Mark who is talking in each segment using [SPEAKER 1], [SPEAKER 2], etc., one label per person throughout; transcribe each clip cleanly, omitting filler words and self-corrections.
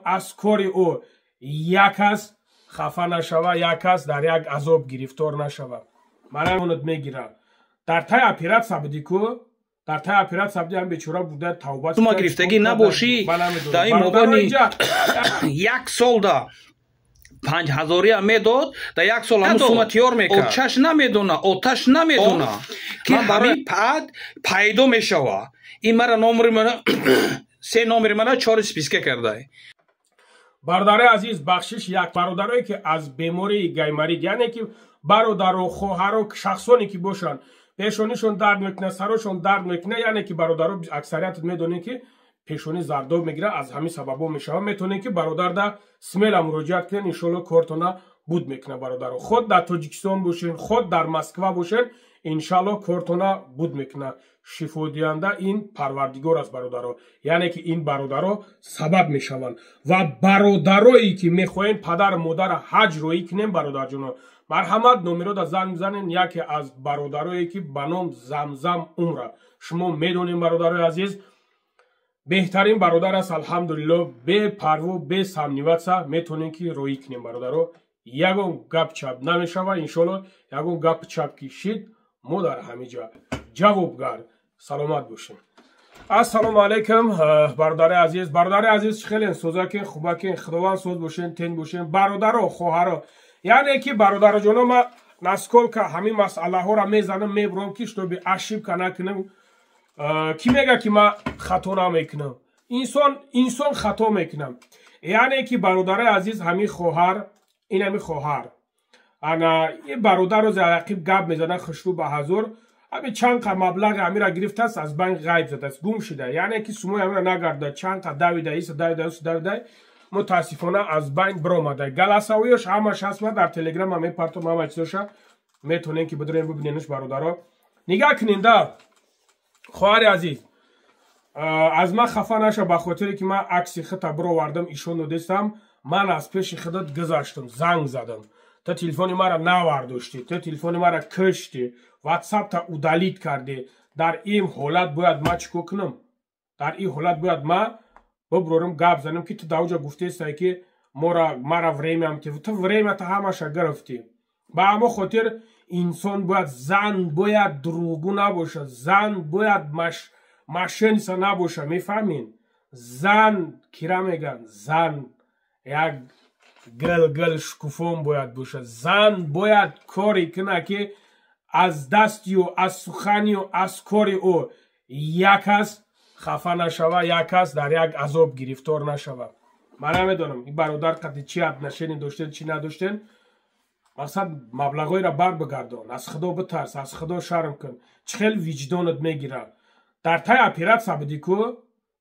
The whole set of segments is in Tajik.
[SPEAKER 1] Аз кори ӯ як кас хафа нашава, як кас дар як азоб гирифтор нашава. Манонат мегирам. Дар тай оператсия будӣ ку, дар тай оператсия будӣ, ҳам бечора буда тавба.
[SPEAKER 2] Сума гирифтагӣ набошӣ, дар ин мобайни як солда 5000-ия медод, дар як сол ҳамун сума тиёр мекард. Отчаш намедона, оташ намедона, ки ҳамин пад пайдо мешава. Ин мара номери мана, се номери мана чори списка кардай.
[SPEAKER 1] Бародарои азиз, бахшиш як бародарое, ки аз бемории гайморит, яъне ки бародаро, хоҳаро, шахсоне ки бошанд, пешонишон дард мекунад, сарошон дард мекунад, яъне ки бародаро, аксариятат медонед, ки пешонӣ зардоб мегирад, аз ҳамин сабабҳо мешавад. Метавонед, ки бародарда смело муроҷиат кунед, иншоалло, кортона буд мекунад. Бародаро, худ дар Тоҷикистон бошен, худ дар Москва бошен, иншалло, кортона буд мекунад. Шифодиҳанда ин Парвардигор аст, бародаро. Яъне ки ин бародаро сабаб мешаванд. Ва бародарое, ки мехоҳем падару модара ҳаҷ роҳӣ кунем, бародарҷоно, марҳамат, номерода занг бизанен. Яке аз бародарое, ки ба ном Замзам Умра, шумо медонем, бародарои азиз, беҳтарин бародар аст, алҳамдулилло. Бепарво, бе сомневаться метавонем, ки роҳӣ кунем, бародаро. Ягон гап чап намешава, иншоалло. Ягон гап чап ки шид, мо дар ҳамин ҷа ҷавобгар. Саломат бошем. Ассалому алайкум, бародари азиз. Бародари азиз, хеле созакен, хубакен, Худованд соз бошен, тен бошен. Бародаро, хоҳаро, яъне ки бародароҷоно, ма насколько ҳамин масъалаҳоро мезанам, мебурам, ки чтобы ошибка накунам. Кӣ мега, ки ман хато намекунам? Инсон, инсон хато мекунам. Яъне ки, бародарои азиз, ҳамин хоҳар, ин ҳамин хоҳар, ана ин бародаро зарақиб гап мезанад, хушрӯ ба ҳазор. Ҳамин чанд қа маблағи ҳамира гирифтааст, аз банк ғайб задааст, гум шуда. Яъне ки сумои ҳамира нагарда. Чанд қа давида, иса давида, уса давида, мутаассифона, аз банк биромада. Голосовой ёш ҳамаш ҳаст, ма дар Телеграма мепартом ҳама чизоша, метавонем, ки бидурем, бибиненш. Бародаро, нигаҳ кунинда. Хоҳари азиз, аз ман хафа наша, ба хотире ки ман акси хита бировардам, ишон додестам. Ман аз пеши худат гузаштам, занг задам, ту телефони мара навардоштӣ, ту телефони мара киштӣ, Ватсапта удалить кардӣ. Дар ин ҳолат бояд ман чӣ кор кунам? Дар ин ҳолат бояд ман бибурорам, гап занам, ки ту дар гуфтестай, ки мара время м, ту время та ҳамаша гирифтӣ. Ба ҳамон хотир инсон бояд, зан бояд дурӯғгӯ набошад, зан бояд мошенница набошад, мефаҳмин? Зан кира меган, зан як гил-гил шукуфон бояд бошад. Зан бояд коре кунад, ки аз дастию, аз суханию, аз кори ӯ як кас хафа нашава, як кас дар як азоб гирифтор нашава. Ман намедонам, ин бародар қати чӣ отношение доштен, чӣ надоштен. Мақсад, маблағҳоеро бар бигардон. Аз Худо битарс, аз Худо шарм кун. Чӣ хел виҷдонат мегирад? Дар тай оператсия будӣ ку,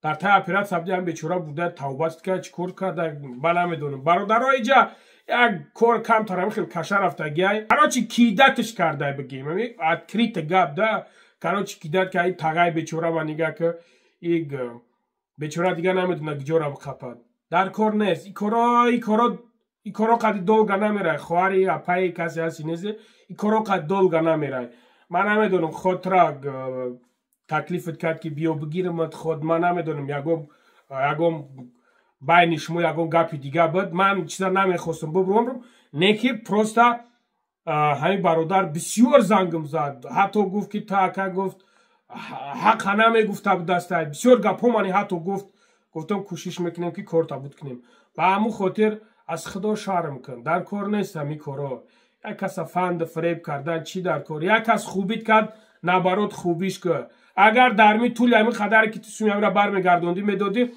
[SPEAKER 1] дар тай оператсия будӣ, ҳам бечора буда тавба кард, чӣ кор карда, ман намедонам. Бародаро, иҷа як кор камтар хел каша рафтагиай. Короче, кидать ш кардай, бигем открыто гап да. Короче, кидать ка тағай бечора. Ма нигаҳ ки, иг бечора дига намедона киҷора бихапад. Дар кор нест икоро, икоро, икоро қади долго намерай. Хоҳари, апаи касе ҳасти, нест, икоро қади долго намерай. Ман намедонам, хотра таклифат кард, ки биё бигирамат худ. Ман намедонам, ягон байни шумо ягон гапи дига буд. Ман чиза намехостам бубурам, не ки просто ҳамин бародар бисёр зангм зад, ҳатто гуфт, ки та ака, гуфт, ҳақа намегуфта будастай, бисёр гапҳо мани ҳатто гуфт. Гуфтам, кӯшиш мекунем, ки корта буд кунем. Ба ҳамун хотир аз Худо шарм кун. Дар кор нест ҳамин коро. Як каса фанду фиреб кардан чӣ дар кор? Як кас хубит кард, наоборот, хубиш кӯ. Агар дар ми тӯли ҳамин қадаре, ки ту суми ҳамира бармегардондӣ, медодӣ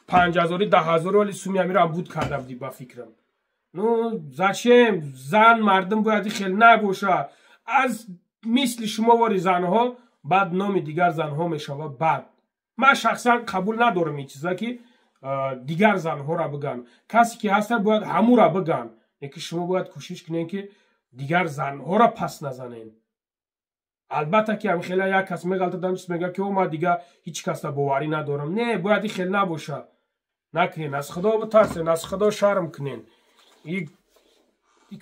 [SPEAKER 1] 5000-и, 10 000, вали суми ҳамира буд карда будӣ, ба фикрам. Ну зачем? Зан, мардум бояд хел набоша. Аз мисли шумо вори занҳо баъд номи дигар занҳо мешава бад. Ман шахсан қабул надорам ин чиза, ки дигар занҳоро биган. Касе ки ҳаста, бояд ҳамура биган. Лекин шумо бояд кӯшиш кунед, ки дигар занҳоро пас назанен. Албатта, ки ҳамхела як кас меғалтадам, чиз мега, ки о, ман дига ҳеҷ касда боварӣ надорам. Не, бояд ин хел набоша. Накунен, аз Худо битарсен, аз Худо шарм кунен. И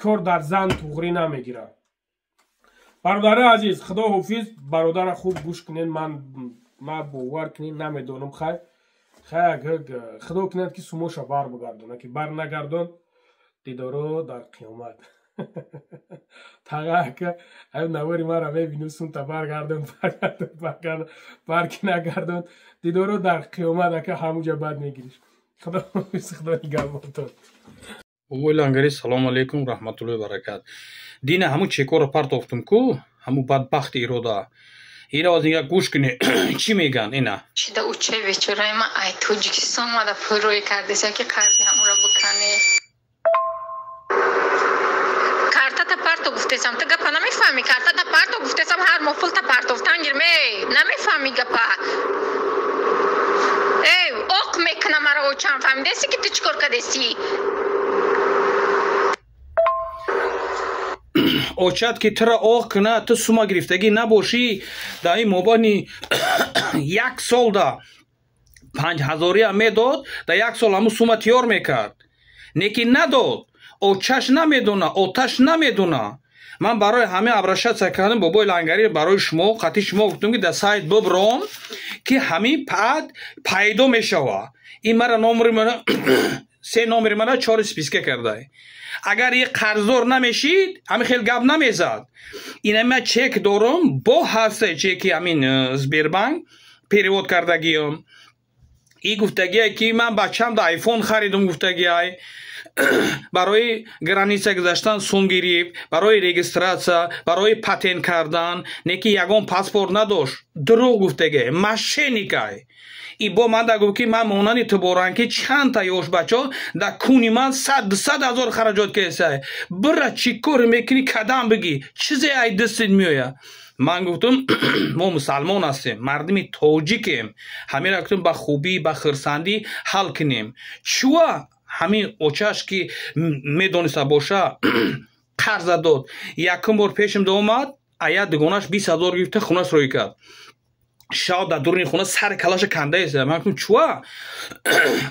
[SPEAKER 1] кор дар зан туғрӣ намегирад. Бародари азиз, Худо ҳофиз. Бародара хуб гӯш кунен. Ман ма бовар кунен, намедонам, хайр. Хай, худо кунад, ки сумоша бар бугардона, ки бар нагардон, дидоро дар қиёмат. Тағака аю навори мара мебину, сумта баргардон, баргардон, баргардон, барки нагардон, дидоро дар қиёмат, ака, ҳамуҷа бад мегириш. Худо, худо нигаҳбонтон.
[SPEAKER 2] Бобои Лангари, салому алейкум, раҳматуллои баракат. Дина ҳамун чекоро партофтум ку, ҳамун бадбахти Ирода. Ира оз нига гӯш кунӣ, чӣ меган ина.
[SPEAKER 3] Шида уче бечораи ма ай Тоҷикистон омада, пул рӯй кардеса, ки қарзи ҳамуро бикане. Картата парто гуфтесам, ту гапа намефаҳмӣ. Картата парто гуфтесам, ҳар моҳ пулта партофтан гирме, намефаҳмӣ гапа. Эй, оқ мекуна маро очам, фаҳмидеси, ки ту чӣ кор кардеси?
[SPEAKER 2] Очат ки тура оқ куна, ту сума гирифтагӣ набошӣ, дар ин мобайни як солда 5000-ия медод, дар як сол ҳамун сума тиёр мекард, не ки надод. Очаш намедона, оташ намедона. Ман барои ҳама обращаться кардам, бобои Лангари, барои шумо, қатъи шумо гуфтам, ки дар сайт бибром, ки ҳамин пад пайдо мешава. Ин мара номери мара, се номери мара чори списка кардай. Агар и қарздор намешид, ҳамин хел гап намезад. Ина ман чек дорам, бо ҳаста чеки ҳамин Сбербанк перевод кардагиам. И гуфтагие, ки ман бачам да айфон харидум, гуфтагиай, барои граница гузаштан сум гирифт, барои регистрация, барои патент кардан, не ки ягон паспорт надошт. Дурӯғ гуфтаге, мошенникай. И бо ман да гуфт, ки ман монанди ту борам, ки чандта ёш бачо дар куни ман 100-200 ҳазор хараҷот кесай. Бира, чӣ кор мекунӣ, кадам бигӣ, чизе ай дастит меояд. Ман гуфтам, мо мусалмон ҳастем, мардуми тоҷикем, ҳамира гуфтам, ба хубӣ, ба хирсандӣ ҳал кунем. Чуа ҳамин очаш, ки медониста боша, қарза дод? Якум бор пешим омад, ая дугонаш 20 000 гирифта, хунаш рӯй кард. Шав дар дуруни хона сари калаша кандаеса. Ман гуфтам, чуа?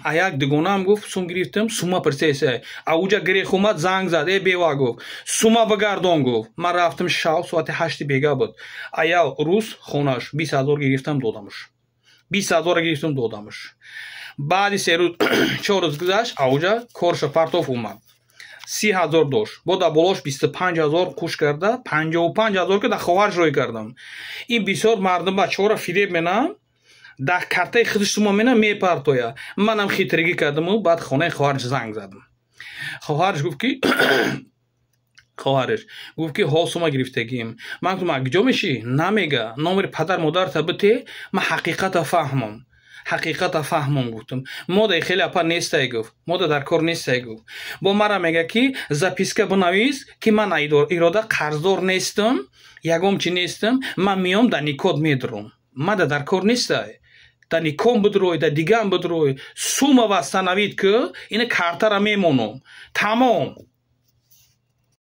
[SPEAKER 2] А як дугонаам гуфт, сум гирифтам, сума пирсеса. А уҷа гирех омад, занг зад: «Э, бева», гуфт, «сума бигардон», гуфт. Ман рафтам, шав соати 8-и бега буд, ая рӯз хонаш 20 000 гирифтам, додамш. 20 000-ро гирифтам, додамш. Баъди 3 рӯз, 4 рӯз гузашт, ауҷа корша партоф омад, 30 000 дошт, бо дар болош 25 000 қуш карда, 55 000, ки дар хоҳарш рӯй кардам. Ин бисёр мардум бачаҳоро фиреб менам, дар картаи худаш сума мена мепартоя. Манам хитригӣ кардаму баъд хонаи хоҳарш занг задам. Хоҳараш гуфт, ки ҳо, сума гирифтагием. Ман гуфтам, куҷо мешӣ? Намега. Номери падар модарта бите, ман ҳақиқата фаҳмам, ҳақиқата фаҳмам, гуфтам. Мода хеле апа нестай, гуфт, мода дар кор нестай, гуфт. Бо мара мега, ки записка бинавис, ки ман Ирода қарздор нестам, ягом чи нестам, ман меом, дар никот медурам. Мада дар кор нестай, дар ником бидурой, дар дигам бидурой, сума восстановить ки, ина картара мемонам, тамом.